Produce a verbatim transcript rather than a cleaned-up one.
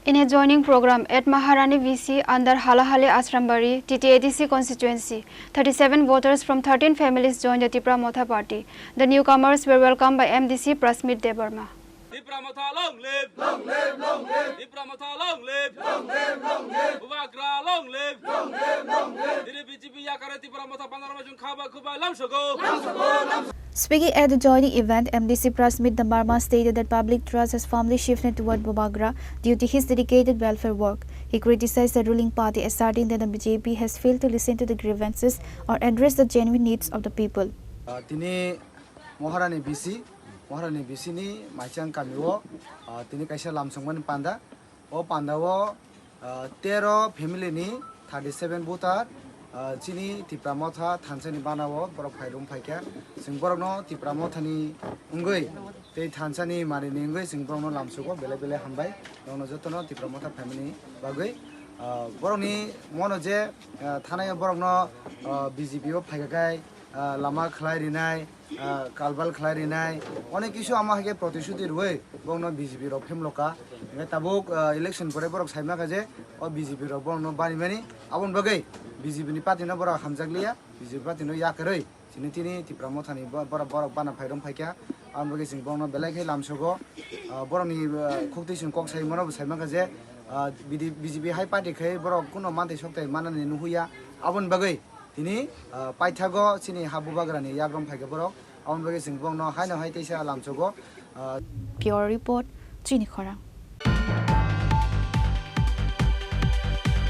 In a joining program at Maharani V C under Halahali Ashrambari, T T A D C constituency, thirty-seven voters from thirteen families joined the Tipra Motha party. The newcomers were welcomed by M D C Prasmit Debbarma. Tipra Motha long live! Long live, long live! Tipra Motha long live! Long live, long live! Bubagra long live! Long live, long live! Tini B J P yakare Tipra Motha panarama jung khaba khuba lamsogo. Speaking at the joining event, M D C Prasmit Debbarma stated that public trust has firmly shifted toward Bubagra due to his dedicated welfare work. He criticized the ruling party, asserting that the B J P has failed to listen to the grievances or address the genuine needs of the people. Ah, tini Maharani B C, Maharani B C ni Maichang kami o, ah, tini kaisa lamsongmani panda. O panda o, ah, tero family ni thirty seven voter, ah, chini Tipra Motha thansa ni bana o borok phai rung phaikha. Chwng borok no Tipra Motha ni wngwi tei thansa ni mari ni wngwi chwng borok no lamsogo belai belai hambai. Borok no joto no Tipra Motha family bagwi, ah, borok ni mono je, ah, thanai o borok no, ah, B J P o phaikha khai, ah, lama khlai rinai, ah, kalbal khlai rinai, onek kisu ama hai khe protishuti rwui borokno B J P rok phemloka. Hingkhe tabuk, ah, election pore borok sai mankha je o B J P rok borokno bani mani, aboni bagwi B J P ni party no borok hamjakliya, B J P party no yakarwi chini tini Tipra Motha ni bo-, borok, borok bana phai rwng phaikha. Aboni bagwi chwng borokno belai khe lamsogo, ah, borokni, ah, khuktwi chwng kok sai mano bo sai mankha je, ah, B D, B J P hai party khai borok kuno mantwi sokthai manani nuhuya, aboni bagwi Tini, ah, paithago chini ha bubagrani yagram phaikha borok, aboni bagwi chwng borokno haino hai teisa lamsogo, ah. Bureau report, Chini Khorang.